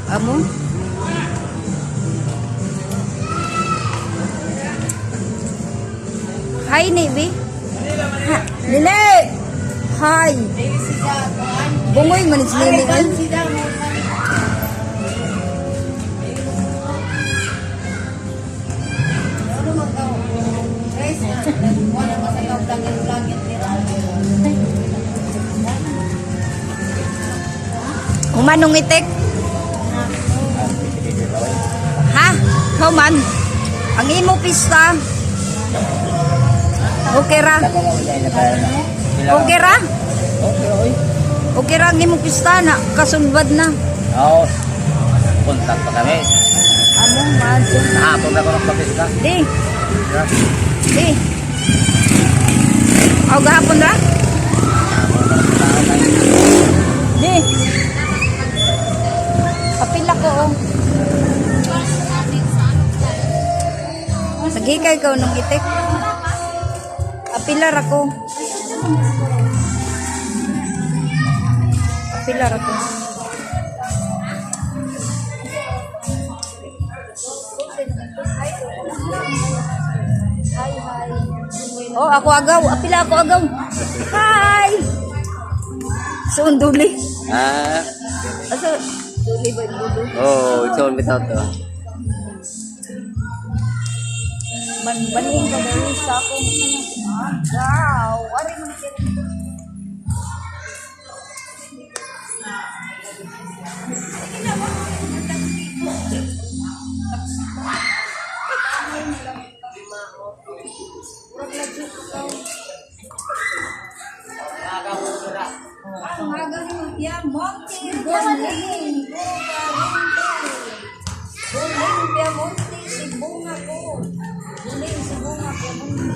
Amo? Hi, Navy. Ha, Nene! Hi! Bungoy man si Nene, eh. Humanong itik. Ha? Human. Ang imo pista. Okay ra. Okay ra? Okay, oy. Okay ra ang imong pista na kasulbad na. Oo. Kontak pa kami. Amo man. Nahapon na ko ng pagkita. Di. Di. Aw gahapon ra? Di. Kapila ko oh. Nagikay ka nung itik. Apila ra ko. Apila ra ko. Hi, hi. Oh, ako agaw. Apila ako agaw. Hi! So, duli. Ah. Asa, duli ba yung dulo? Oh, ito ang bitaw to. Man, baling ka dali sa akong agaw. Wari mo na kira. Ang aga ni Piamonte, Guling, Guling, Piamonte, Sibunga ko. Guling, Sibunga, Piamonte.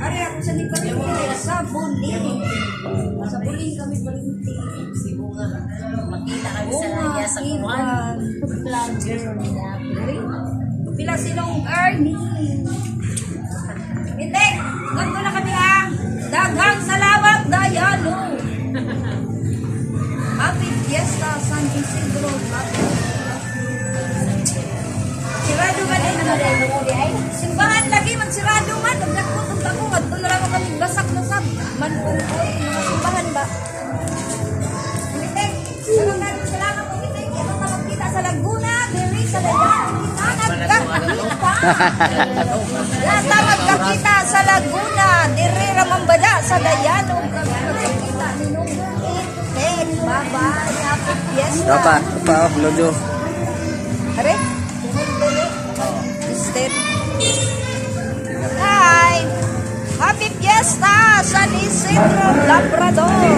Ari ako sa Nipalingti, sa Buling. Sa Buling kami palingti. Sibunga. Makita kami sa Bunga, laya sa kuwan. Ivan. Vlogger nila. Pila silong Ernie. Hindi, ganito na kami ha. Daghang salamat, Dayano. Happy Fiesta, San Isidro. Happy Sirado ba din naman simbahan lagi man sirado man. Ang nagputong ako, adto na lang kami basak na sab. Man ungkoy, mga simbahan ba? Hindi, salamat, salamat po kita. Ito na magkita sa Laguna, diri sa Dayan, kita nagkakita. Lata magkakita sa Laguna, diri ramambada sa Dayano. Kami magkakita ni Nung Itek. Bye-bye. Happy Fiesta. Apa? Apa? Oh, lodo. Are? Step. Hi! Happy Fiesta San Isidro Labrador!